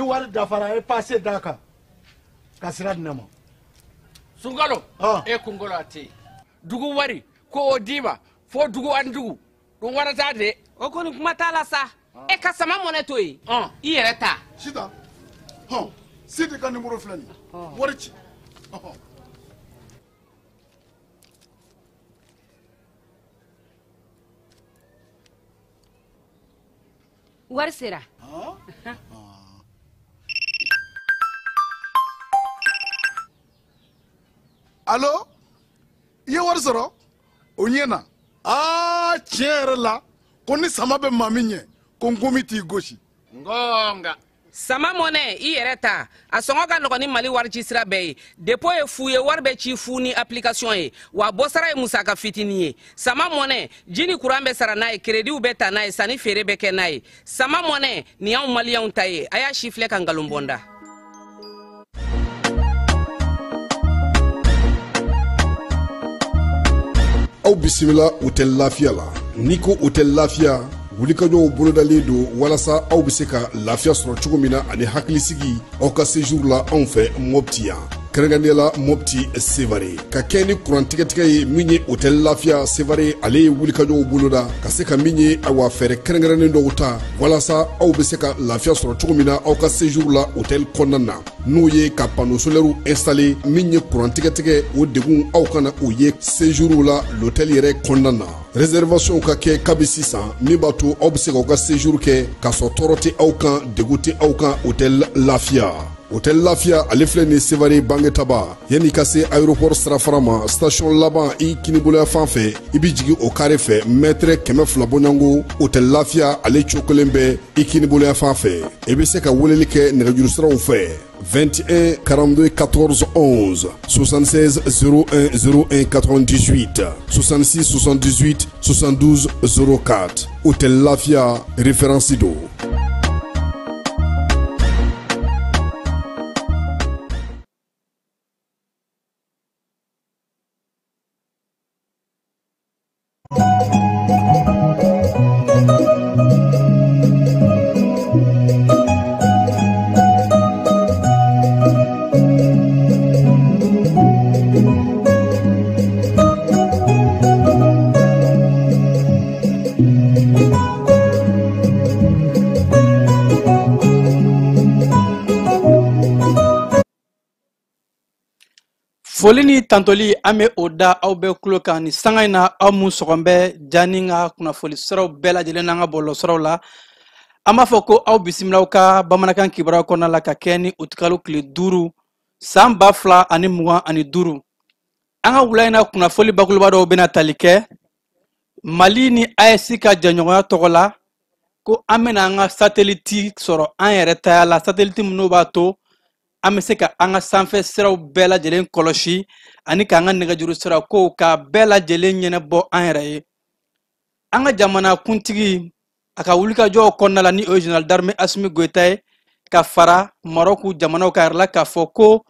wari dafara e passe d'a kan ka sira di ne ma. Sunkalo e kunkolo a tɛ yen dugu wari ko o d'i ma fo dugu ani dugu ɗum warata de. O kɔni kuma t'a la sa e ka sama mɔnɛ to yen i yɛrɛ ta. Sitan hɔn Sidi ka numéro filɛ nin ye wari ci. Wari sera. Allo i ye wari sɔrɔ o ɲɛna aa tiɲɛ yɛrɛ la ko ni sama bɛ maa min ɲɛ ko nkomi t'i gosi. Ngonga. Sama mɔnɛ i yɛrɛ ta a sɔngɔ ka nɔgɔn ni Mali wari ci sira bɛɛ ye dépôt ye fu ye wari bɛ ci fu ni application ye wa bɔsara ye musaka fitinin ye sama mɔnɛ ji ni kuran bɛ sara n'a ye créditw bɛ ta n'a ye sanni feere bɛ kɛ n'a ye sama mɔnɛ nin y'anw maliyɛnw ta ye a y'a si filɛ ka nkalon bɔ n da. Aw bisimila Hôtel Lafiya la n'i ko Hôtel Lafiya wulikajɔw bolodalen don walasa aw bɛ se ka lafiya sɔrɔ cogo min na ani hakilisigi aw ka séjour la anw fɛ Mopti yan kɛrɛnkɛrɛnnenya la Mopti Sevare ka kɛ ni kuran tigɛtigɛ ye min ye Hôtel Lafiya Sevare ale ye wulikajɔw boloda ka se ka min ye awa fɛɛrɛ kɛrɛnkɛrɛnnen dɔw ta walasa aw bɛ se ka lafiya sɔrɔ cogo min na aw ka séjour la hôtel kɔnɔna na n'o ye ka panneau solaire installé min ye kuran tigɛtigɛ o degun aw kana o ye séjour la l'hôtel yɛrɛ kɔnɔna na réservation ka kɛ kabi sisan min b'a to aw bɛ se k'aw ka séjour kɛ k'a sɔrɔ tɔɔrɔ tɛ aw kan degun tɛ aw kan Hôtel Lafiya. Hôtel Lafiya ale filɛ nin Sevare Bangetaba yanni ka se aéroport sirafara ma station laban i kiniboloya fan fɛ i bɛ jigin o carré fɛ mètre 200 bɔɲɔgɔnko Hôtel Lafiya ale cokolen bɛ i kiniboloya fan fɛ i bɛ se ka weleli kɛ nɛgɛjuru siraw fɛ 21 42 14 11 76 01 01 98 66 78 72 04 Hôtel Lafiya référence don. Foli ni tantoli an bɛ o da aw bɛɛ tulo kan ni sanga in na aw mun sɔgɔn bɛ Jani ka kunnafoni siraw bɛɛ lajɛlen n'an ka bɔlɔlɔsiraw la an b'a fɔ ko aw bisimilaw ka bamanankan kibaruya kɔnɔna la ka kɛ ni utikalo tile 5 san 2025 an ka wula in na kunnafoni bakuruba dɔw bɛna tali kɛ Mali ni AES ka jɛɲɔgɔnya tɔgɔ la ko an bɛna an ka satellite sɔrɔ an yɛrɛ taya la satellite minnu b'a to an bɛ se ka an ka sanfɛ siraw bɛɛ lajɛlen kɔlɔsi ani k'an ka nɛgɛjuru sira kow k'a bɛɛ lajɛlen ɲɛnabɔ an yɛrɛ ye an ka jamana kuntigi a ka wulikajɔw kɔnɔna la ni o ye général d'armée Assimi Goïta ye ka fara Maroc jamanaw kan yɛrɛ la k'a fɔ ko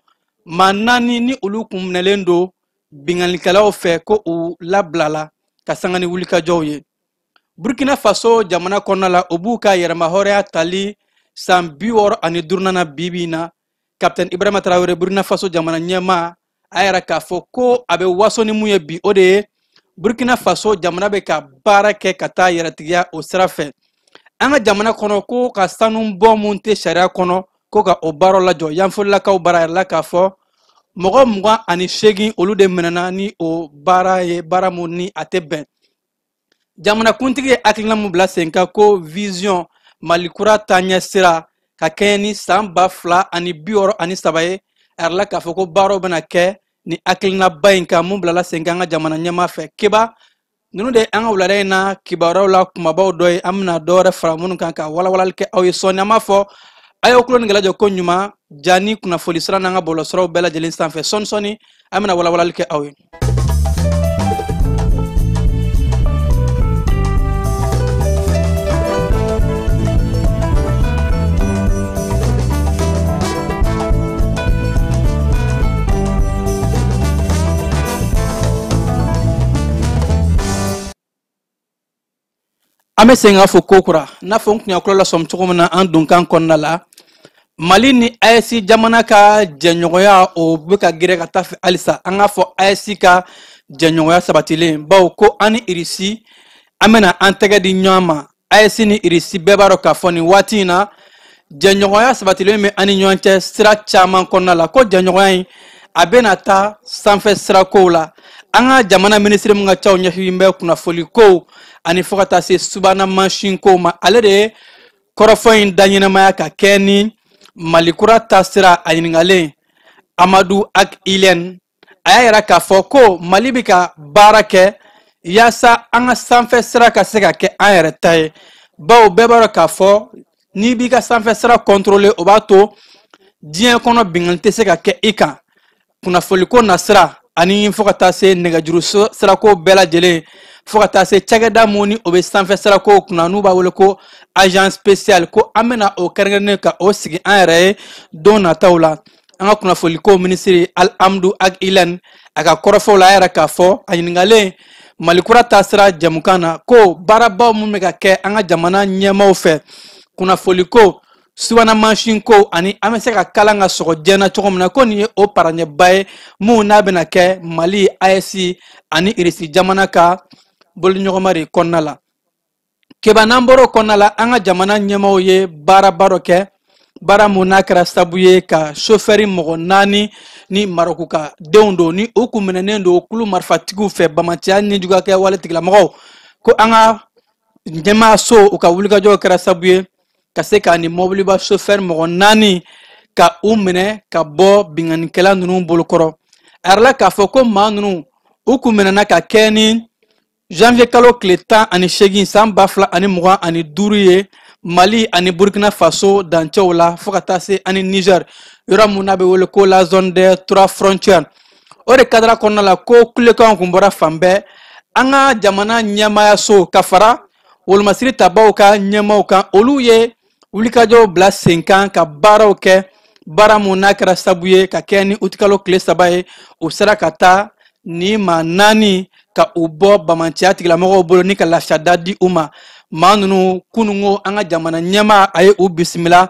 maa 4 ni olu kun minɛlen don binkannikɛlaw fɛ ko u labilala ka sanga ni wulikajɔw ye Burkina Faso jamana kɔnɔna la o b'u ka yɛrɛmahɔrɔnya tali san 65 na bi bi in na Capitaine Ibrahima Traoré Burkina Faso jamana ɲɛmaa a yɛrɛ k'a fɔ ko a bɛ waso ni mun ye bi o de ye Burkina Faso jamana bɛ ka baara kɛ ka taa yɛrɛtigiya o sira fɛ an ka jamana kɔnɔ ko ka sanu bɔ mun tɛ sariya kɔnɔ ko ka o baaraw lajɔ yanfolilakaw baara yɛrɛ la k'a fɔ mɔgɔ 28 olu de minɛna ni o baara ye baara mun ni a tɛ bɛn jamanakuntigi ye hakilina mun bila sen kan ko vision Mali kura taaɲɛ sira ka kɛɲɛ ni san 2063 ye a yɛrɛ la k'a fɔ ko baaraw bɛna kɛ ni hakilinaba in kan mun bilala sen kan an ka jamana ɲɛmaa fɛ Keba ninnu de ye an ka wulada in na kibaruyaw la kumabaw dɔ ye an bɛna dɔ wɛrɛ fara minnu kan ka walawalali kɛ aw ye sɔɔni an b'a fɔ a y'aw tulo ni gɛlɛjɔ ko ɲuman Jani kunnafoni sira n'an ka bɔlɔlɔsiraw bɛɛ lajɛlen sanfɛ sɔɔni sɔɔni an bɛna walawalali kɛ aw ye. An bɛ segin k'a fɔ ko kura n'a fɔ n kun y'a kulo lasɔmi cogo min na an donkan kɔnɔna la Mali ni AES jamana ka jɛɲɔgɔnya o bɛ ka gɛrɛ ka taa fɛ halisa. An k'a fɔ AES ka jɛɲɔgɔnya sabatilen, bawo ko an ni Irisi an bɛna an tɛgɛ di ɲɔgɔn ma. AES ni Irisi bɛɛ b'a dɔn k'a fɔ nin waati in na jɛɲɔgɔnya sabatilen bɛ an ni ɲɔgɔn cɛ sira caman kɔnɔna la, ko jɛɲɔgɔnya in a bɛna taa sanfɛ sirakow la. An ka jamana minisiri min ka caw ɲɛsin bɛ kunnafoli kow ani fo ka taa se subahana mansin kow ma, ale de ye kɔrɔfɔ in da ɲɛnamaya ka kɛ ni Malikura taasira. A ɲininkalen Amadu Ag Ilɛn, a y'a yira k'a fɔ ko Mali bɛ ka baara kɛ yaasa an ka sanfɛ sira ka se ka kɛ an yɛrɛ ta ye, bawo bɛɛ b'a dɔn k'a fɔ n'i b'i ka sanfɛ sira kɔntorole, o b'a to diɲɛ kɔnɔ binkanni tɛ se ka kɛ i kan. Kunnafoliko nasira ani fo ka taa se nɛgɛjuru sirako bɛɛ lajɛlen, fo ka taa se cakɛda mun ni o bɛ sanfɛ sirako kunna n'u b'a wele ko agence spéciale, ko an bɛna o kɛrɛnkɛrɛnnen ka o sigi an yɛrɛ ye don nataw la. An ka kunnafoliko minisiri Alhamdu Ag Ilɛn, a ka kɔrɔfɔw la, a yɛrɛ k'a fɔ a ɲininkalen Malikura taasira jɛmukan na ko baarabaw mun bɛ ka kɛ an ka jamana ɲɛmaaw fɛ kunnafoliko, subahana mansin ko ani an bɛ se ka kalan ka sɔgɔ diɲɛ na cogo min na, ko nin ye o paraɲɛba ye mun n'a bɛna kɛ Mali, AES ani Irisi jamana ka boliɲɔgɔnma de kɔnɔna la. Keba, n'an bɔra o kɔnɔna la, an ka jamana ɲɛmaaw ye baaraba dɔ kɛ, baara mun n'a kɛra sababu ye ka sofɛri mɔgɔ 4 ni Marɔku ka denw don ni u kun minɛnen don kulu marifatigiw fɛ bamaciya ni juguya kɛ wale tigilamɔgɔw, ko an ka ɲɛmaaso u ka wulikajɔw kɛra sababu ye ka se ka nin mɔbiliba sofɛri mɔgɔ 4 ka u minɛ ka bɔ binkannikɛla ninnu bolokɔrɔ. A yɛrɛ la k'a fɔ ko maa ninnu u kun minɛna ka kɛ ni janvier kalo tile 18 san 2025 ye Mali ani Burkina Faso dancɛw la, fo ka taa se ani Niger, yɔrɔ mun n'a bɛ wele ko la zone des trois frontières. O de kadara kɔnɔna la ko kulekanw kun bɔra fan bɛɛ. An ka jamana ɲɛmaayaso ka fara wolomasiri tabaw ka ɲɛmaaw kan, olu ye wulikajɔw bila sen kan ka baaraw kɛ, baara mun n'a kɛra sabu ye ka kɛ ni utikalo tile 3 ye, u sera ka taa ni maa 4 ka u bɔ bamaciya tigilamɔgɔw bolo ni ka lafiya da di u ma. Maa ninnu kununko an ka jamana ɲɛmaa a ye u bisimila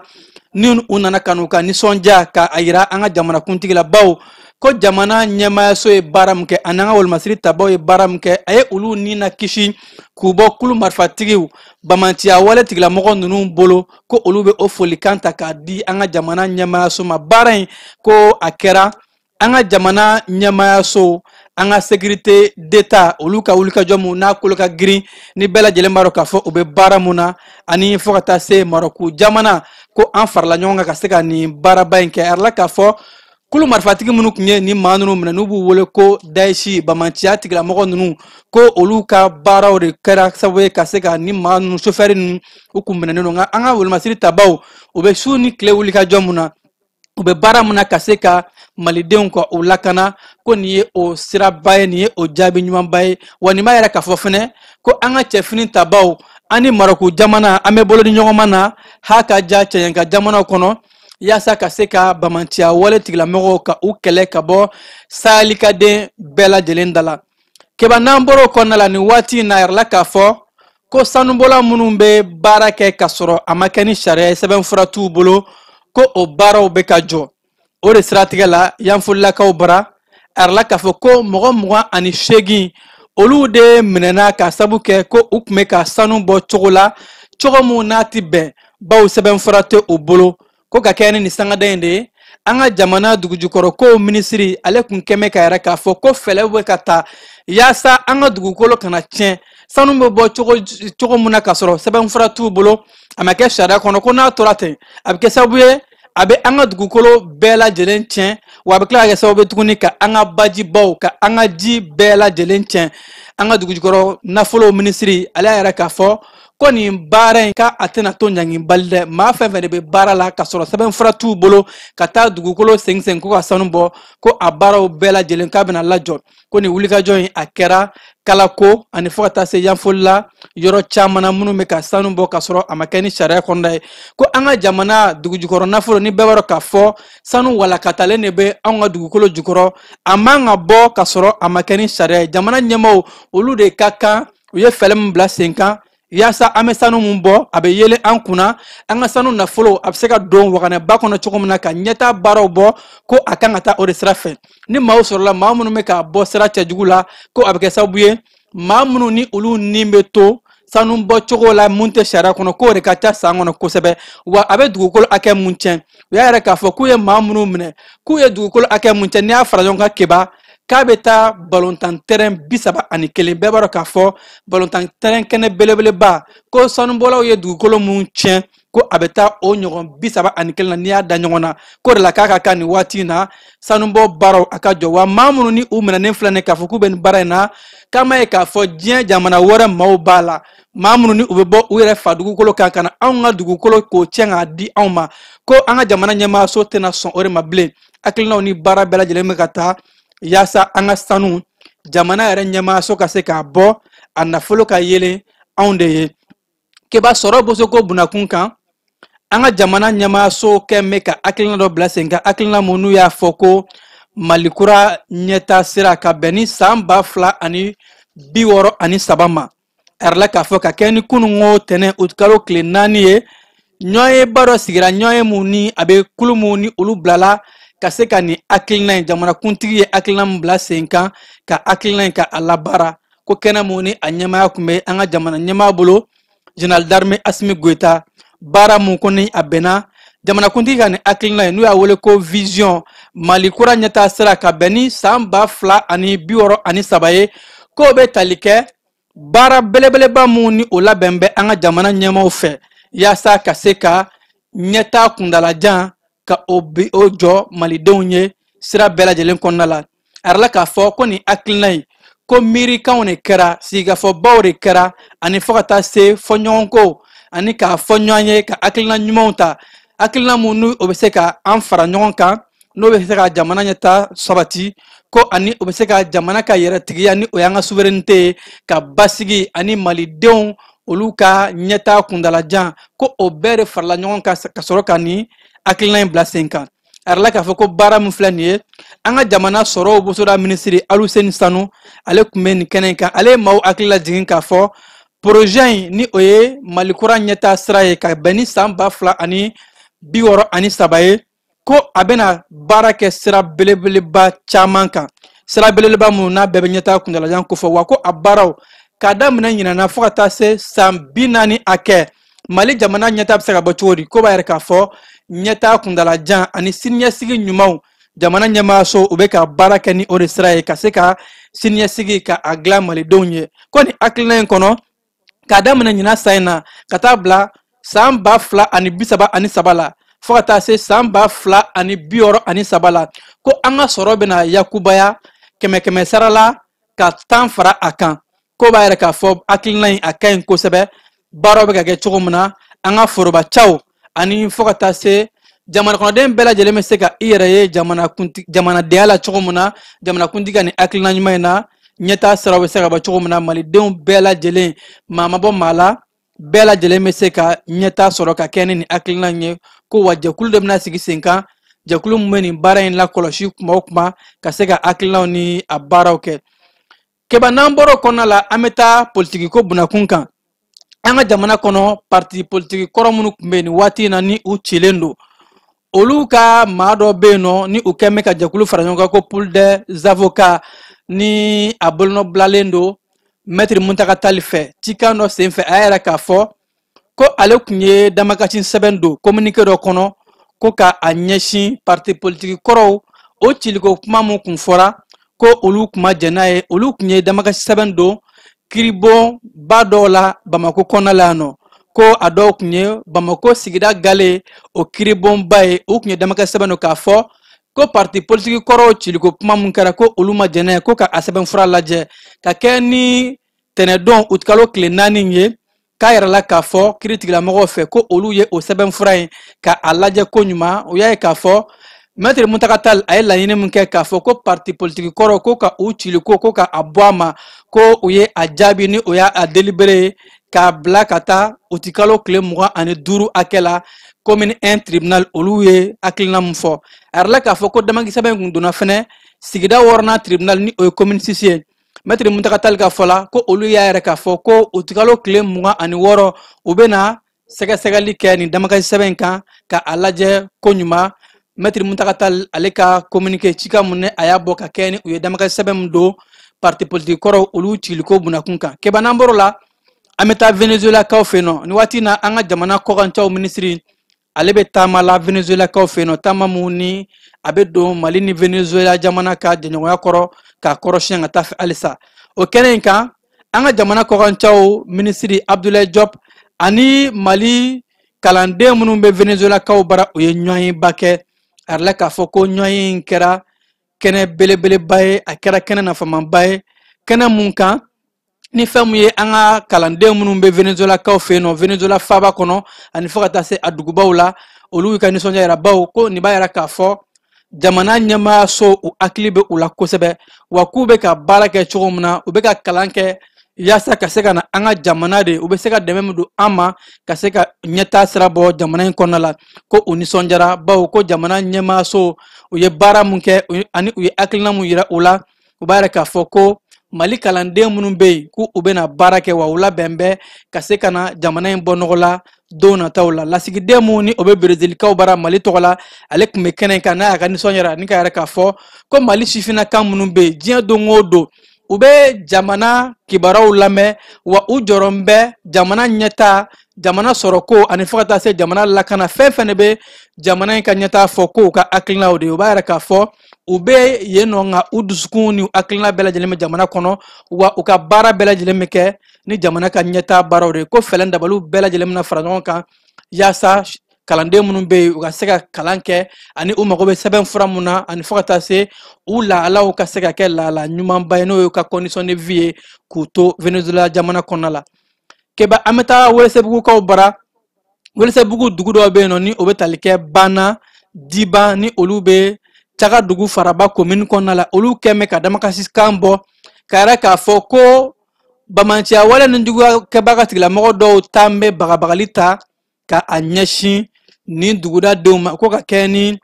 ni u nana ka n'u ka nisɔndiya ka a yira an ka jamana kuntigi la, bawo ko jamana ɲɛmaayaso ye baara min kɛ ani an ka wolomasiri tabaw ye baara min kɛ, a ye olu ni na kisi k'u bɔ kulu marifatigiw bamaciya wale tigilamɔgɔ ninnu bolo, ko olu bɛ o folikan ta k'a di an ka jamana ɲɛmaayaso ma. Baara in ko a kɛra an ka jamana ɲɛmaayaso, an ka sécurité d'État olu ka wulikajɔ mun n'a kolo ka girin ni bɛɛ lajɛlen b'a dɔn k'a fɔ u bɛ baara mun na, ani fo ka taa se Marɔku jamana, ko an farala ɲɔgɔn kan ka se ka nin baaraba in kɛ. A yɛrɛ la k'a fɔ kulu marifatigi minnu tun ye nin maa ninnu minɛ n'u b'u wele ko Daesh bamaciya tigilamɔgɔ ninnu, ko olu ka baaraw de kɛra sababu ye ka se ka nin maa ninnu sofɛri ninnu u kun minɛnen don. Nka an ka wolomasiri tabaw u bɛ su ni tile wulikajɔ mun na, u bɛ baara mun na ka se ka malidenw ka u lakana, ko nin ye o siraba ye, nin ye o jaabi ɲumanba ye. Wa nin b'a yira k'a fɔ fɛnɛ ko an ka cɛfini tabaw an ni Marɔku jamana an bɛ bolo di ɲɔgɔn ma na ha ka ja cɛɲɛka jamanaw kɔnɔ, yaasa ka se ka bamaciya wale tigilamɔgɔw ka u kɛlɛ ka bɔ sahalikaden bɛɛ lajɛlen da la. Keba, n'an bɔra o kɔnɔna la nin waati in na, a yirala k'a fɔ ko sanubɔla minnu bɛ baara kɛ k'a sɔrɔ a ma kɛ ni sariya ye, sɛbɛnfura t'u bolo, ko o baaraw bɛ ka jɔ. O de siratigɛ la, yanfolilakaw bara, a yirala k'a fɔ ko mɔgɔ 28 olu de minɛna k'a sabu kɛ ko u tun bɛ ka sanu bɔ cogo la, cogo mun n'a ti bɛn, bawo sɛbɛnfura tɛ u bolo. Ko ka kɛ ni nin sangada in de ye, an ka jamana dugujukɔrɔ kow minisiri ale kun kɛmɛ ka yɛrɛ k'a fɔ ko fɛɛrɛ bɛ ka ta yaasa an ka dugukolo kana tiɲɛ, sanu bɛ bɔ cogo mun na k'a sɔrɔ sɛbɛnfura t'u bolo, a ma kɛ sariya kɔnɔ, ko n'a tora ten a bɛ kɛ sababu ye a bɛ an ka dugukolo bɛɛ lajɛlen tiɲɛ, wa a bɛ tila ka kɛ sababu ye tuguni ka an ka bajibaw ka an ka ji bɛɛ lajɛlen tiɲɛ. An ka dugujukɔrɔ nafolo minisiri ale y'a yira k'a fɔ ko nin baara in k'a tɛna to ɲangibali dɛ, maa fɛn fɛn de bɛ baara la k'a sɔrɔ sɛbɛnfura t'u bolo ka taa dugukolo sen sen ko ka sanu bɔ, ko a baaraw bɛɛ lajɛlen k'a bɛna lajɔ. Ko nin wulikajɔ in a kɛra Kalako ani fo ka taa se Yanfolila yɔrɔ caman na minnu bɛ ka sanu bɔ k'a sɔrɔ a ma kɛ ni sariya kɔnɔna ye. Ko an ka jamana dugujukɔrɔ nafolo ni bɛɛ b'a dɔn k'a fɔ sanu walakatalen de bɛ anw ka dugukolo jukɔrɔ, a man ka bɔ k'a sɔrɔ a ma kɛ ni sariya ye. Jamana ɲɛmaaw olu de ka kan u ye fɛɛrɛ min bila sen kan Yaasa an bɛ sanu mun bɔ, a bɛ yelen an kunna, an ka sanu nafolo a bɛ se ka don waganɛba kɔnɔ cogo min na ka ɲɛtaa baaraw bɔ, ko a kan ka taa o de sira fɛ. Ni maaw sɔrɔla, maa minnu bɛ ka bɔ sira cɛjugu la, ko a bɛ kɛ sababu ye maa minnu ni olu ni bɛ to sanu bɔ cogo la mun tɛ sariya kɔnɔ, k'o de ka ca san kɔnɔ kosɛbɛ. Wa a bɛ dugukolo hakɛ mun tiɲɛ, u y'a yɛrɛ k'a fɔ k'u ye maa minnu minɛ, k'u ye dugukolo hakɛ mun tiɲɛ, n'i y'a fara ɲɔgɔn kan keba, k'a bɛ taa balontan tɛrɛn 31. Bɛɛ b'a dɔn k'a fɔ balontan tɛrɛn kɛnɛ belebeleba, ko sanubɔlaw ye dugukolo mun tiɲɛ, ko a bɛ taa o ɲɔgɔn 31 na n'i y'a da ɲɔgɔn na. K'o de la k'a ka kan nin waati in na sanubɔ baaraw a ka jɔ. Wa maa minnu ni u minɛnen filɛ nin ye k'a fɔ k'u bɛ nin baara in na, k'an b'a ye k'a fɔ diɲɛ jamana wɛrɛ maaw b'a la, maa minnu ni u bɛ bɔ u yɛrɛ fa dugukolo kan ka na anw ka dugukolo k'o tiɲɛ k'a di anw ma, ko an ka jamana ɲɛmaayaso tɛna sɔn o de ma bilen. Hakilinaw ni baara bɛɛ lajɛlen bɛ ka taa yaasa an ka sanu jamana yɛrɛ ɲɛmaayaso ka se k'a bɔ a nafolo ka yelen anw de ye. Keba sɔrɔ bosoko bunakun kan, an ka jamana ɲɛmaayaso kɛn bɛ ka hakilina dɔ bila sen kan, hakilina mun n'u y'a fɔ ko Malikura ɲɛta sira ka bɛn ni san 2063 ma. A yɛrɛ la k'a fɔ ka kɛ ni kununko tɛnɛn utikalo tile 4 ye, ɲɔgɔnyeba dɔ sigira, ɲɔgɔnye mun ni a bɛ kulu mun ni olu bilala ka se ka nin hakilina in, jamanakuntigi ye hakilina min bila sen kan ka hakilina in ka a labaara, ko kɛnɛ mun ni a ɲɛmaaya tun bɛ an ka jamana ɲɛmaa bolo, Général d'armée Assimi Goïta. Baara mun ko ni a bɛnna jamanakuntigi ka nin hakilina ye, n'u y'a wele ko vision Malikura ɲɛtaa sira ka bɛn ni san 2063 ye, k'o bɛ tali kɛ baara belebeleba mun ni o labɛn bɛ an ka jamana ɲɛmaaw fɛ yaasa ka se ka ɲɛtaa kuntalajan ka o bi o jɔ malidenw ye sira bɛɛ lajɛlen kɔnɔna la. A yɛrɛ la k'a fɔ ko nin hakilina in, ko miirikanw de kɛra, sigikafɔbaw de kɛra, ani fo ka taa se fɔɲɔgɔnko ani k'a fɔ ɲɔgɔn ye ka hakilina ɲumanw ta, hakilina mun n'o bɛ se ka an fara ɲɔgɔn kan, n'o bɛ se ka jamana ɲɛta sabati, ko ani o bɛ se ka jamana ka yɛrɛtigiya ni o y'an ka souveraineté ye, ka basigi ani malidenw olu ka ɲɛta kuntalajan, ko o bɛɛ de farala ɲɔgɔn kan ka sɔrɔ ka nin hakilina in bila sen kan. A yɛrɛ la k'a fɔ ko baara min filɛ nin ye, an ka jamana sɔrɔw bosoda minisiri Aluseni Sanu, ale tun bɛ nin kɛnɛ in kan. Ale ye maaw hakili lajigin k'a fɔ projet in ni o ye Malikura ɲɛta sira ye ka bɛn ni san 2063 ye, ko a bɛna baara kɛ sira belebeleba caman kan, sira belebeleba minnu n'a bɛɛ bɛ ɲɛta kuntalajan kofɔ. Wa ko a baaraw k'a daminɛ ɲinana fo ka taa se san 40 hakɛ, Mali jamana ɲɛta bɛ se ka bɔ cogo di? Ko b'a yɛrɛ k'a fɔ ɲɛta kuntalajan ani siniɲɛsigi ɲumanw, jamana ɲɛmaayaso u bɛ ka baara kɛ ni o de sira ye ka se ka siniɲɛsigi ka a dilan malidenw ye. Ko nin hakilina in kɔnɔ, k'a daminɛ ɲinan san in na ka taa bila san 2033 la fo ka taa se san 2063 la, ko an ka sɔrɔ bɛna yakubaya kɛmɛ kɛmɛ sara la ka 10 fara a kan. Ko b'a yɛrɛ k'a fɔ hakilina in a ka ɲi kosɛbɛ, baaraw bɛ ka kɛ cogo min na an ka forobacaw ani fo ka taa se jamana kɔnɔden bɛɛ lajɛlen bɛ se ka i yɛrɛ ye jamanadenya la cogo min na, jamanakuntigi ka nin hakilina ɲuman in na ɲɛtaa siraw bɛ se ka bɔ cogo min na, malidenw bɛɛ lajɛlen, maa ma bɔ maa la, bɛɛ lajɛlen bɛ se ka ɲɛtaa sɔrɔ ka kɛ ni nin hakilina in ye. Ko wa jɛkulu dɔ bɛna sigi sen kan, jɛkulu min bɛ nin baara in lakɔlɔsi kuma o kuma ka se ka hakilinaw ni a baaraw kɛ. Keba, n'an bɔra o kɔnɔna la, an bɛ taa politikiko bunakun kan. An ka jamana kɔnɔ parti politiki kɔrɔ minnu tun bɛ yen nin waati in na ni u cilen don, olu ka maa dɔ bɛ yen nɔ ni u kɛn bɛ ka jɛkulu fara ɲɔgɔn kan ko pool des avocats, ni a bolonɔ bilalen don maître Muntaka Tall fɛ. Cikan dɔ sen fɛ, a y'a yira k'a fɔ ko ale tun ye damakasi sɛbɛn don communiqué dɔ kɔnɔ ko ka a ɲɛsin parti politiki kɔrɔw o ciliko kuma mun kun fɔra ko olu kun ma jɛn n'a ye. Olu tun ye damakasi sɛbɛn don kiribonba dɔw la Bamako kɔnɔna la yan nɔ, ko a dɔw tun ye Bamako sigida gale o kiribonba ye. U tun ye damakasi sɛbɛn don k'a fɔ ko parti politiki kɔrɔw ciliko kuma mun kɛra ko olu ma jɛn n'a ye, ko ka a sɛbɛnfura lajɛ ka kɛ ni tɛnɛdon utikalo tile 4 ye. K'a yɛrɛ la k'a fɔ kiiritigɛlamɔgɔw fɛ ko olu ye o sɛbɛnfura in ka a lajɛ ko ɲuman. U y'a ye k'a fɔ maître Muntaka Tall a ye laɲini min kɛ k'a fɔ ko parti politiki kɔrɔ ko ka u cili ko ko ka a bɔ a ma, ko u ye a jaabi ni o y'a délibéré ye k'a bila ka taa utikalo tile 25 hakɛ la commune 1 tribunal. Olu ye hakilina min fɔ, a yɛrɛ la k'a fɔ ko damakisɛbɛn kun donna fɛnɛ sigida 6nan tribunal ni o ye commune 6 ye. Mɛtiri Muntaga Tall ka fɔ la ko olu y'a yɛrɛ k'a fɔ ko utikalo tile 26, u bɛna sɛgɛsɛgɛli kɛ nin damakasi sɛbɛn in kan ka a lajɛ ko ɲuman. Mɛtiri Muntaga Tall ale ka communiqué cikan mun a y'a bɔ ka kɛ ni u ye damakasi sɛbɛn min don parti politique kɔrɔw olu ciliko bunakun kan. Keba, n'an bɔr'o la, an bɛ taa Venezuelakaw fɛ yen nɔ. Nin waati na, an ka jamana kɔkancaw minisiri, ale bɛ taama la Venezuelakaw fɛ yen nɔ, taama mun ni a bɛ don Mali ni Venezuela jamana ka jɛɲɔgɔnya kɔrɔ k'a kɔrɔsiyɛn ka taa fɛ halisa. O kɛnɛ in kan, an ka jamana kɔkancaw minisiri Abdoulaye Diop ani Mali kalanden minnu bɛ Venezuelakaw bara, u ye ɲɔgɔnyeba kɛ. A yɛrɛ k'a fɔ ko ɲɔgɔn in kɛra kɛnɛ belebeleba ye, a kɛra kɛnɛ nafamaba ye, kɛnɛ mun kan ni fɛn mun ye an ka kalanden minnu bɛ Venezuelakaw fɛ yen nɔ, Venezuela faaba kɔnɔ ani fo ka taa se a dugubaw la, olu y'u ka nisɔndiya yira, bawo ko nin b'a yira k'a fɔ jamana ɲɛmaayaso, u hakili bɛ u la kosɛbɛ, wa k'u bɛ ka baara kɛ cogo min na, u bɛ ka kalan kɛ yaasa ka se ka na an ka jamana de, u bɛ se ka dɛmɛ min don an ma ka se ka ɲɛtaa sira bɔ jamana in kɔnɔna la, ko u nisɔndiyara, bawo ko jamana ɲɛmaayaso, u ye baara mun kɛ ani u ye hakilina mun yira u la, u b'a yira k'a fɔ ko Mali kalanden minnu bɛ yen, k'u bɛna baara kɛ, wa u labɛn bɛ ka se ka na jamana in bɔ nɔgɔ la don nataw la. Lasigiden mun ni o bɛ Berezilikaw bara Mali tɔgɔ la, ale tun bɛ kɛnɛ kan n'a y'a ka nisɔn yira ni ka yɛrɛ k'a fɔ ko Mali sifinnakan minnu bɛ yen, diɲɛ don o don u bɛ jamana kibaruyaw lamɛn, wa u jɔrɔ bɛ jamana ɲɛta, jamana sɔrɔko ani fo ka taa se jamana lakana, fɛn fɛn de bɛ jamana in ka ɲɛta fɔ, k'u ka hakilinaw de ye. U b'a yɛrɛ k'a fɔ u bɛ yen nɔ, nka u dusukun ni hakilina bɛɛ lajɛlen bɛ jamana kɔnɔ, wa u ka baara bɛɛ lajɛlen bɛ kɛ ni jamana ka ɲɛta baaraw de ye, ko fɛɛrɛ dabaliw bɛɛ lajɛlen bɛna fara ɲɔgɔn kan yaasa kalanden minnu bɛ yen, u ka se ka kalan kɛ, ani u mago bɛ sɛbɛn fura mun na, ani fo ka taa se u lahalaw ka se ka kɛ lahala ɲumanba ye, n'o ye ka condition de vie ye k'u to Venezuela jamana kɔnɔna la. Keba, an bɛ taa Welesebugukaw bara. Welesebugu dugu dɔw bɛ yen nɔ ni o bɛ tali kɛ Banna Diban, ni olu bɛ Caga dugu faraba commune kɔnɔna la, olu kɛn bɛ ka damakasi kan bɔ ka yɛrɛ k'a fɔ ko bamanciya wale ni juguya kɛbaga tigilamɔgɔ dɔw tan bɛ bagabagali ta ka a ɲɛsin ni duguda denw ma, ko ka kɛ ni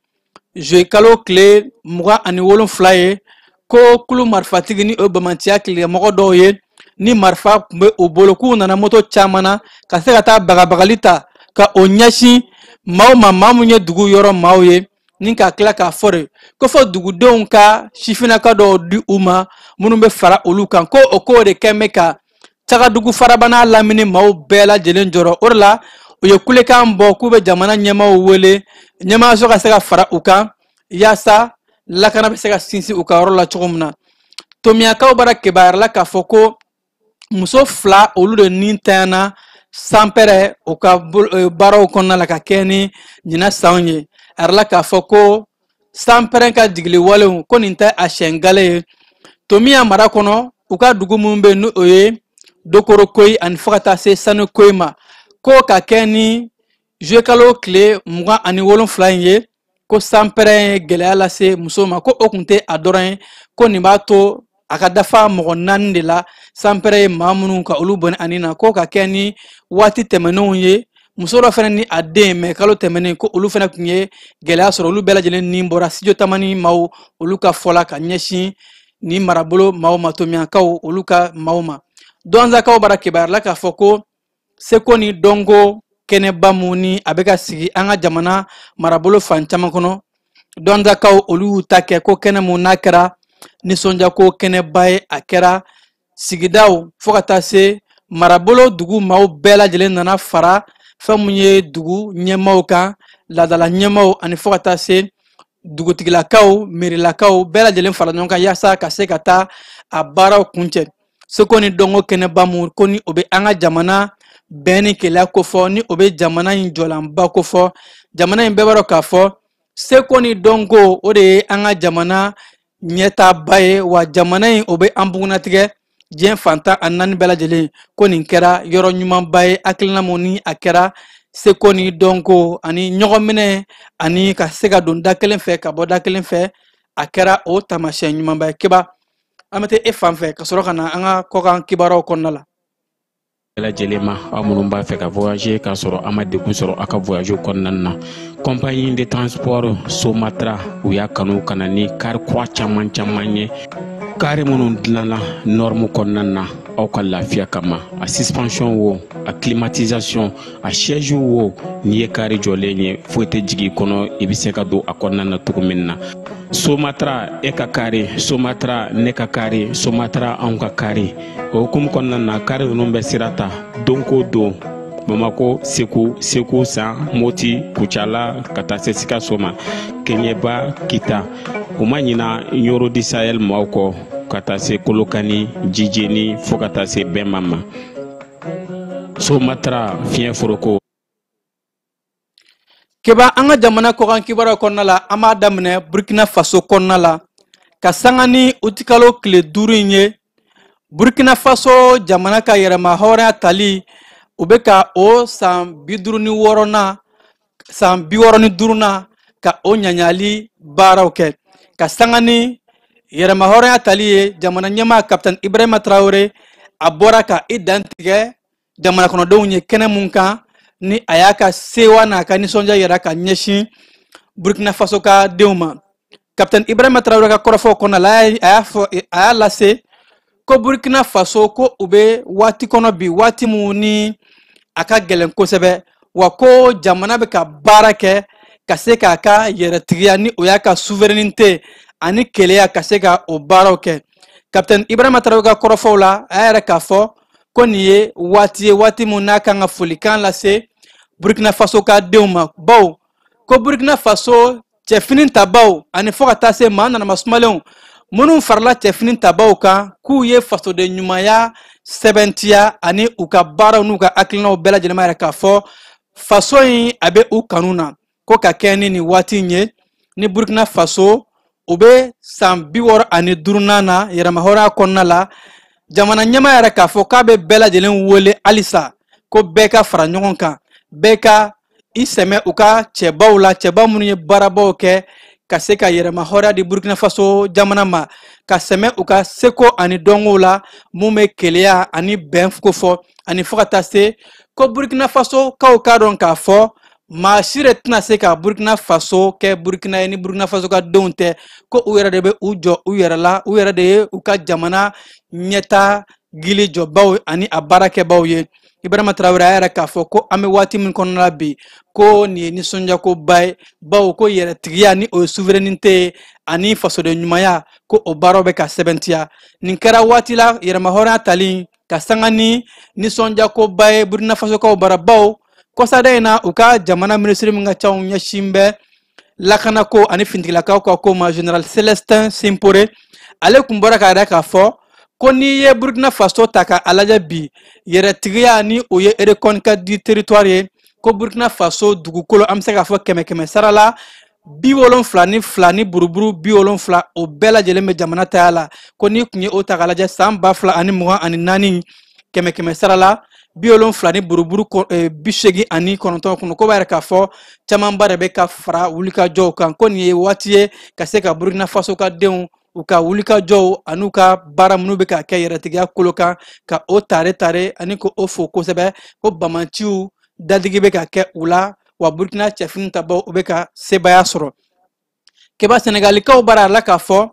kalo tile 27 ye, ko kulu marifatigi ni o ye bamanciya tigilamɔgɔ dɔw ye ni marifa tun bɛ u bolo, k'u nana moto caman na ka se ka taa bagabagali ta ka o ɲɛsin maaw ma, maa mun ye dugu yɔrɔ maaw ye, ni ka tila k'a fɔ de ko fɔ dugudenw ka sifinnaka dɔw di u ma minnu bɛ fara olu kan, ko o ko de kɛn bɛ ka Cagadugu farabana lamini maaw bɛɛ lajɛlen jɔrɔ. O de la u ye kulekan bɔ k'u bɛ jamana ɲɛmaaw wele, ɲɛmaayaso ka se ka fara u kan yaasa lakana bɛ se ka sinsin u ka yɔrɔ la cogo min na. Tomiyakaw bara kibaruya k'a fɔ ko muso fila, olu de ni tanyana sanpɛrɛ u ka baaraw kɔnɔna la ka kɛ ni ɲinan sanw ye. A yɛrɛ la k'a fɔ ko sanpɛrɛn ka jigili walew, ko nin tɛ a siɲɛ gale ye Tomiya mara kɔnɔ, u ka dugu minnu bɛ yen ni o ye Dokorokoyi ani fo ka taa se Sanukoyi ma, ko ka kɛ ni kalo tile 27 in ye, ko sanpɛrɛn ye gɛlɛya lase muso ma, ko o tun tɛ a dɔrɔn ye, ko nin b'a to a ka dafa mɔgɔ naani de la sanpɛrɛn ye maa minnu ka olu bɔnɛ ani na, ko ka kɛ ni waati tɛmɛnenw ye, muso dɔ fana ni a den mɛ kalo tɛmɛnen, ko olu fana tun ye gɛlɛya sɔrɔ, olu bɛɛ lajɛlen ni bɔra Studio Tamani maaw olu ka fɔ la ka ɲɛsin ni marabolo maaw ma, Tomiyakaw olu ka maaw ma. Dɔnzakaw bara kibaruya la k'a fɔ ko seko ni dɔnko kɛnɛba mun ni a bɛ ka sigi an ka jamana marabolo fan caman kɔnɔ, dɔnzakaw olu y'u ta kɛ, ko kɛnɛ mun n'a kɛra nisɔndiyako kɛnɛba ye, a kɛra sigidaw fo ka taa se marabolo dugu maaw bɛɛ lajɛlen nana fara fɛn mun ye dugu ɲɛmaaw kan, laadala ɲɛmaaw ani fo ka taa se dugutigilakaw, miirilakaw bɛɛ lajɛlen fara ɲɔgɔn kan yaasa ka se ka taa a baaraw kuncɛ. Seko ni dɔnko kɛnɛba mun ko ni o bɛ an ka jamana bɛn ni keleya kofɔ, ni o bɛ jamana in jɔlanba kofɔ, jamana in bɛɛ b'a dɔn k'a fɔ seko ni dɔnko o de ye an ka jamana ɲɛtaaba ye, wa jamana in o bɛ an bugunnatigɛ diɲɛ fantan a naani bɛɛ lajɛlen, ko nin kɛra yɔrɔ ɲumanba ye, hakilina mun ni a kɛra seko ni dɔnko ani ɲɔgɔnminɛ ani ka se ka don da kelen fɛ ka bɔ da kelen fɛ, a kɛra o taamasiyɛn ɲumanba ye. Keba, an bɛ taa e fan fɛ ka sɔrɔ ka na an ka kɔkan kibaruyaw kɔnɔna la. Bɛɛ lajɛlen ma, aw minnu b'a fɛ ka voyager k'a sɔrɔ a ma degun sɔrɔ aw ka voyage kɔnɔna na, compagnie de transport Somatra, u y'a kanu ka na ni car kura caman caman ye. Kari minnu dilanna norme kɔnɔna na aw ka lafiya kama, a suspension wo, a climatisation, a siège wo, n'i ye kari jɔlen ye foyi tɛ jigin i kɔnɔ, i bɛ se ka don a kɔnɔna na cogo min na. Somatra e ka kari, Somatra ne ka kari, Somatra anw ka kari. O hukumu kɔnɔna na kari ninnu bɛ sira ta don ko don, Bamako, Segu, Segu San, Moti, Kucala ka taa se Sikaso ma, Keɲeba, Kita. U ma ɲina Ɲoro di Sahel maaw kɔ ka taa se Kolokani, Jijeni fo ka taa se Bɛnba ma. Somatra fiɲɛ foroko. Keba, an ka jamana kɔkan kibaruyaw kɔnɔna la, an b'a daminɛ Burkina Faso kɔnɔna la ka sanga ni utikalo tile 5 in ye. Burkina Faso jamana ka yɛrɛma hɔrɔnya tali, u bɛ ka o san 56nan, san 65nan ka o ɲaɲali baaraw kɛ ka sanga ni yɛrɛma hɔrɔnya tali ye. Jamana ɲɛmaa Kapitɛni Ibrahima Traoré, a bɔra ka i dantigɛ jamana kɔnɔdenw ye kɛnɛ mun kan, ni a y'a ka sewa n'a ka nisɔndiya yira ka ɲɛsin Burkina Faso ka denw ma. Kapitɛni Ibrahima Traoré ka kɔrɔfɔw kɔnɔna la, a y'a fɔ, a y'a lase ko Burkina Faso ko u bɛ waati kɔnɔ bi, waati mun ni a ka gɛlɛn kosɛbɛ, wa ko jamana bɛ ka baara kɛ ka se k'a ka yɛrɛtigiya ni o y'a ka souveraineté ani keleya ka se ka o baaraw kɛ. Kapitɛni Ibrahima Traoré ka kɔrɔfɔw la, a y'a yɛrɛ k'a fɔ ko nin ye waati ye, waati mun n'a kan ka folikan lase Burkina Faso ka denw ma, bawo ko Burkina Faso cɛfini tabaw ani fo ka taa se maa nanama sumalenw minnu farala cɛfini tabaw kan, k'u ye fasoden ɲumanya sɛbɛntiya ani u ka baaraw n'u ka hakilinaw bɛɛ lajɛlen ma yɛrɛ k'a fɔ faso in a bɛ u kanu na. Ko ka kɛ ni nin waati in ye, ni Burkina Faso u bɛ san 65nan na yɛrɛmahɔrɔnya kɔnɔna la, jamana ɲɛmaa yɛrɛ k'a fɔ k'a bɛ bɛɛ lajɛlen wele halisa ko bɛɛ ka fara ɲɔgɔn kan, bɛɛ ka i sɛmɛ u ka cɛbaw la, cɛba minnu ye baarabaw kɛ ka se ka yɛrɛmahɔrɔnya di Burkina Faso jamana ma, ka sɛmɛ u ka seko ani dɔnkow la mun bɛ keleya ani bɛn kofɔ, ani fo ka taa se ko Burkina Faso kaw k'a dɔn k'a fɔ maa si de tɛna se ka Burkina Faso kɛ Burkina ye ni Burkina Faso ka denw tɛ, ko u yɛrɛ de bɛ u jɔ u yɛrɛ la, u yɛrɛ de ye u ka jamana ɲɛta gili jɔbaw ani a baarakɛbaw ye. Ibrahima Traoré a yɛrɛ k'a fɔ ko an bɛ waati min kɔnɔna la bi, ko nin ye nisɔndiyakoba ye, bawo ko yɛrɛtigiya ni o ye souveraineté ye ani fasoden ɲumanya, ko o baaraw bɛ ka sɛbɛntiya. Nin kɛra waati la yɛrɛmahɔrɔnya tali ka sanga ni nisɔndiyakoba ye Burkina Fasokaw bara, bawo kɔsada in na u ka jamana minisiri min ka ca ɲɛsin bɛ lakanako ani finitigilakaw ka ko ma, Général Célestin Simpore, ale kun bɔra k'a yɛrɛ k'a fɔ ko n'i ye Burkina Faso ta k'a lajɛ bi, yɛrɛtigiya ni o ye reconquête du territoire ye, ko Burkina Faso dugukolo an bɛ se k'a fɔ 100 sara la 72 ni buruburu 70, o bɛɛ lajɛlen bɛ jamana taya la. Ko n'i kun ye o ta k'a lajɛ san 2024, 100 sara la 70 ni buruburu 89 kɔnɔ, ko b'a yɛrɛ k'a fɔ camanba de bɛ ka fara wulikajɔw kan. Ko nin ye waati ye ka se ka Burkina Faso ka denw u ka wulikajɔw an'u ka baara minnu bɛ ka kɛ yɛrɛtigiya kolo kan ka o tare tare ani ko o fo kosɛbɛ, ko bamanciw dadigi bɛ ka kɛ u la, wa Burkina cɛfini tabaw u bɛ ka sebaaya sɔrɔ. Keba, Senegalikaw bara la k'a fɔ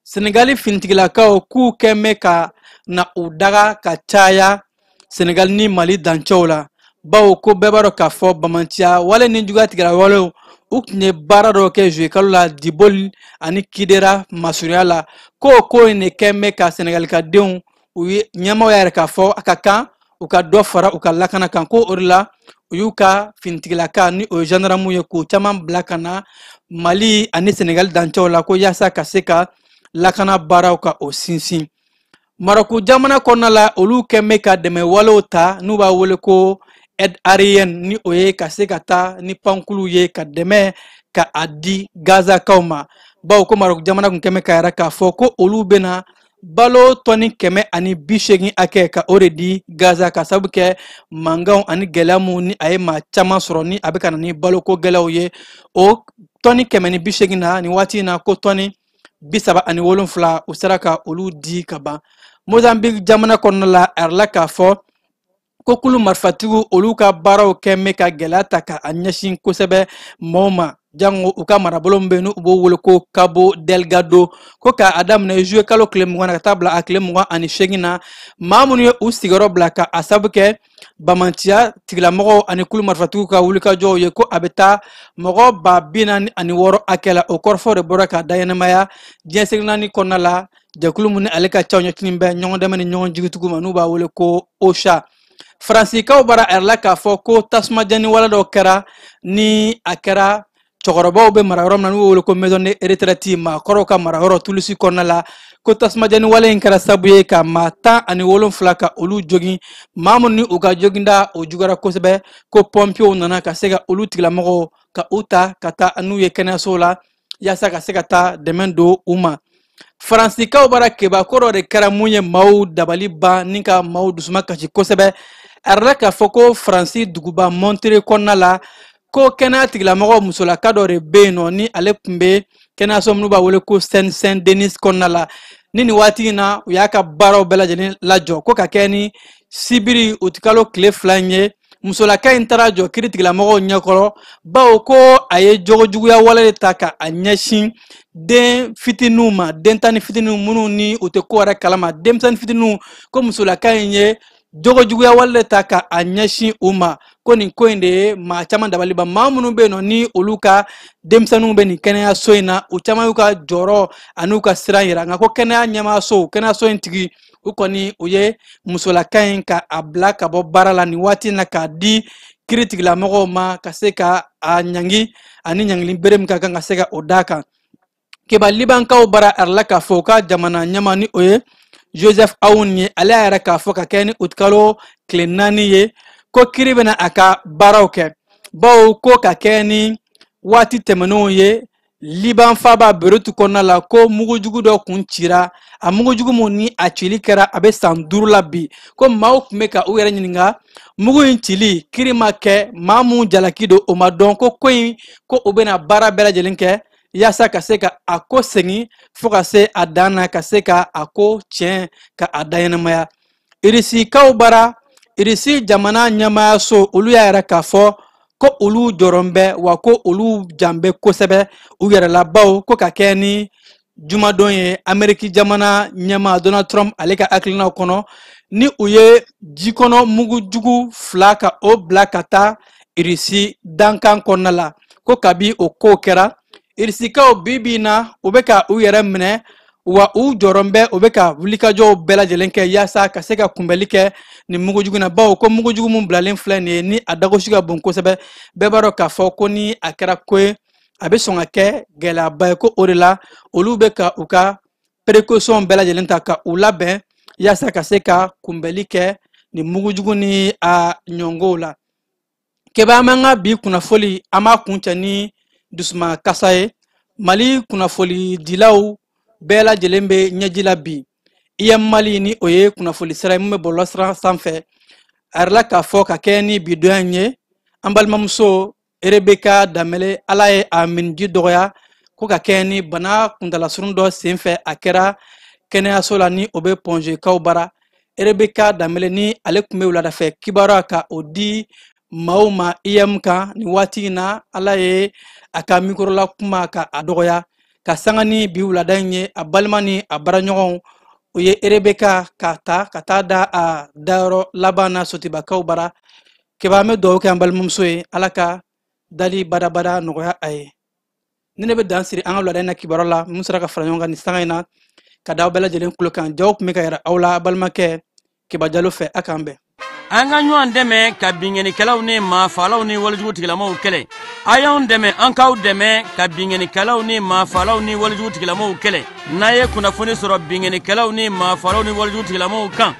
Senegali finitigilakaw k'u kɛn bɛ ka na u daga ka caya Senegal ni Mali dancɛw la, bawo ko bɛɛ b'a dɔn k'a fɔ bamanciya wale ni juguya tigɛra walew u tun ye baara dɔw kɛ juillet kalo la Diboli ani Kidera masurunya la, ko ko in de kɛn bɛ ka Senegali ka denw u ye ɲɛmaaw y'a yɛrɛ k'a fɔ a ka kan u ka dɔ fara u ka lakana kan, ko o de la u y'u ka finitigilaka ni o ye gendarme ye k'u caman bila ka na Mali ani Senegal dancɛw la, ko yaasa ka se ka lakana baaraw ka o sinsin. Marɔku jamana kɔnɔna la, olu kɛn bɛ ka dɛmɛ walew ta n'u b'a wele ko aide aérienne, ni o ye ka se ka taa ni pankulu ye ka dɛmɛ ka a di Gazakaw ma, bawo ko Marɔku jamana kun kɛn bɛ ka yɛrɛ k'a fɔ ko olu bɛna balo tɔni 180 hakɛ ka o de di Gaza, ka sababu kɛ mankanw ani gɛlɛya mun ni a ye maa caman sɔrɔ ni a bɛ ka na ni baloko gɛlɛyaw ye. O tɔni 180 na nin waati in na, ko tɔni 37 u sera ka olu di ka ban. Mozambique jamana kɔnɔna la, a yɛrɛ la k'a fɔ Ko kulu marifatigiw olu ka baaraw kɛ mɛ ka gɛlɛya ta ka a ɲɛsin kosɛbɛ maaw ma, jango u ka marabolo min bɛ yen n'u b'o wele ko Cabo Delgado. Ko k'a daminɛ juillet kalo tile 20 na ka taa bila a tile 28 na, maa minnu ye u sigiyɔrɔ bila ka a sabu kɛ bamanciya tigilamɔgɔw ani kulu marifatigiw ka wulikajɔw ye, ko a bɛ taa mɔgɔ 46,000 hakɛ la. O kɔrɔfɔ de bɔra ka da ɲɛnamaya diɲɛ seleke naani kɔnɔna la, jɛkulu min ni ale ka caw ɲɛsinnen bɛ ɲɔgɔn dɛmɛ ni ɲɔgɔn jigitigiw ma, n'u b'a wele ko OCHA. Faransikaw bara a yɛrɛ la k'a fɔ ko tasuma jɛni wale dɔ kɛra, ni a kɛra cɛkɔrɔbaw bɛ mara yɔrɔ min na, n'u b'o wele ko maison de retraite, maakɔrɔw ka mara yɔrɔ Tulusi kɔnɔna la, ko tasuma jɛni wale in kɛra sababu ye ka maa 17 ka olu jogin. Maa minnu ni u ka joginda o juguyara kosɛbɛ, ko pɔnpiyew nana ka se ka olu tigilamɔgɔw ka u ta ka taa n'u ye kɛnɛyaso la yaasa ka se ka taa dɛmɛ don u ma. Faransikaw bara kebako dɔ de kɛra mun ye maaw dabali ban ni ka maaw dusuma kasi kosɛbɛ. A yɛrɛ k'a fɔ ko Faransi duguba Montreuil kɔnɔna la, ko kɛnɛya tigilamɔgɔ musolaka dɔ de bɛ yen nɔ, ni ale tun bɛ kɛnɛyaso minnu b'a wele ko Seine Saint Denis kɔnɔna la, ni nin waati in na u y'a ka baaraw bɛɛ lajɛlen lajɔ, ko ka kɛ ni sibiri utikalo tile 2 in ye. Musolaka in taara jɔ kiiri tigilamɔgɔw ɲɛkɔrɔ, bawo ko a ye jogojuguya wale de ta ka a ɲɛsin den fitininw ma, den tan ni fitininw minnu ni u tɛ ko yɛrɛ kalama, denmisɛnnin fitininw. Ko musolaka in ye jogojuguya wale de ta ka a ɲɛsin u ma, ko nin ko in de ye maa caman dabali ban. Maa minnu bɛ yen nɔ ni olu ka denmisɛnninw bɛ nin kɛnɛyaso in na, u caman y'u ka jɔyɔrɔ an'u ka siran yira. Nka ko kɛnɛya ɲɛmaaso, kɛnɛyaso in tigi, u kɔni u ye musolaka in ka a bila ka bɔ baara la nin waati in na, k'a di kiiri tigilamɔgɔw ma ka se ka a ɲangi ani ɲangili bere min ka kan ka se ka o d'a kan. Keba Libankaw bara a yɛrɛ la k'a fɔ u ka jamana ɲɛmaa ni o ye Joseph Aoun ye, ale y'a yɛrɛ k'a fɔ ka kɛ ni utikalo tile 4 ye, ko kiiri bɛna a ka baaraw kɛ, bawo ko ka kɛ ni waati tɛmɛnenw ye Liban faaba Beirut kɔnɔna la, ko mugujugu dɔ kun cira. A mugujugu mun ni a cili kɛra a bɛ san 5 la bi, ko maaw tun bɛ ka u yɛrɛ ɲininka mugu in cili kiiri ma kɛ, maa mun jalaki don o ma dɔn, ko ko in ko u bɛna baara bɛɛ lajɛlen kɛ yaasa ka se ka a ko segin fo ka se a dan na, ka se ka a ko tiɲɛ ka a da ɲɛnamaya. Irisikaw bara, Irisi jamana ɲɛmaayaso olu y'a yɛrɛ k'a fɔ ko olu jɔrɔn bɛ, wa ko olu jan bɛ kosɛbɛ u yɛrɛ la, bawo ko ka kɛ ni jumadon ye Ameriki jamana ɲɛmaa Donald Trump ale ka hakilinaw kɔnɔ, ni u ye jikɔnɔ mugujugu 2 ka o bila ka taa Irisi dankan kɔnɔna la, ko kabi o ko kɛra Irisikaw bi bi in na u bɛ ka u yɛrɛ minɛ, wa u jɔrɔn bɛ, u bɛ ka wulikajɔw bɛɛ lajɛlen kɛ yaasa ka se ka kunbɛli kɛ nin mugujugu in na, bawo ko mugujugu mun bilalen filɛ nin ye ni a dagosi ka bon kosɛbɛ. Bɛɛ b'a dɔn k'a fɔ ko ni a kɛra ko ye a bɛ sɔn ka kɛ gɛlɛyaba ye, ko o de la olu bɛ ka u ka précaution bɛɛ lajɛlen ta ka u labɛn yaasa ka se ka kunbɛli kɛ nin mugujugu ni a ɲɔngow la. Keba, an b'an ka bi kunnafoli an b'a kuncɛ ni dusuma kasa ye. Mali kunnafolidilaw bɛɛ lajɛlen bɛ ɲɛji la bi. IM Mali ni o ye kunnafoli sira ye mun bɛ bɔlɔlɔ sira sanfɛ, a yɛrɛ la k'a fɔ ka kɛ ni bi donya in ye, an balimamuso Rebeka Danbele, Ala ye a miniji dɔgɔya, ko ka kɛ ni bana kuntalasurun dɔ senfɛ a kɛra kɛnɛyaso la ni o bɛ Pɔnzekaw bara. Rebeka Danbele ni ale tun bɛ wuladafɛ kibaruya ka o di maaw ma IM kan nin waati in na, Ala ye a ka mikorola kuma ka a dɔgɔya ka sanga ni bi wulada in ye. A balima ni a baaraɲɔgɔnw o ye Rebeka ka ta ka taa da a dayɔrɔ laban na Sotibakaw bara. Keba, an bɛ dugawu kɛ an balimamuso ye, Ala ka dali badabada nɔgɔya a ye. Ni ne bɛ dan siri an ka wulada in na kibaruya la mun sera ka fara ɲɔgɔn kan nin sanga in na ka da aw bɛɛ lajɛlen tulo kan. Jaw tun bɛ ka yɛrɛ aw la a balimakɛ Keba Jalo fɛ. A k'an bɛn. An ka ɲɔgɔn dɛmɛ ka binkannikɛlaw ni maafaalaw ni walejugu tigilamaw kɛlɛ. A y'anw dɛmɛ, an k'aw dɛmɛ ka binkannikɛlaw ni maafaalaw ni walejugu tigilamaw kɛlɛ. N'a ye kunnafoni sɔrɔ binkannikɛlaw ni maafaalaw ni walejugu tigilamaw kan,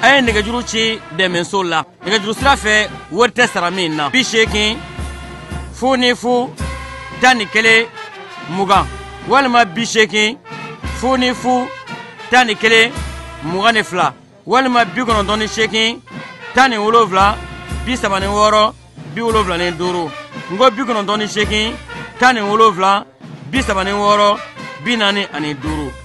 a ye nɛgɛjuru ci dɛmɛso la. Nɛgɛjuru sira fɛ wari tɛ sara min na. 80 0 0 11 20 walima 80 0 0 11 22 walima 98 17 36 75. N ko 98 17 36 45.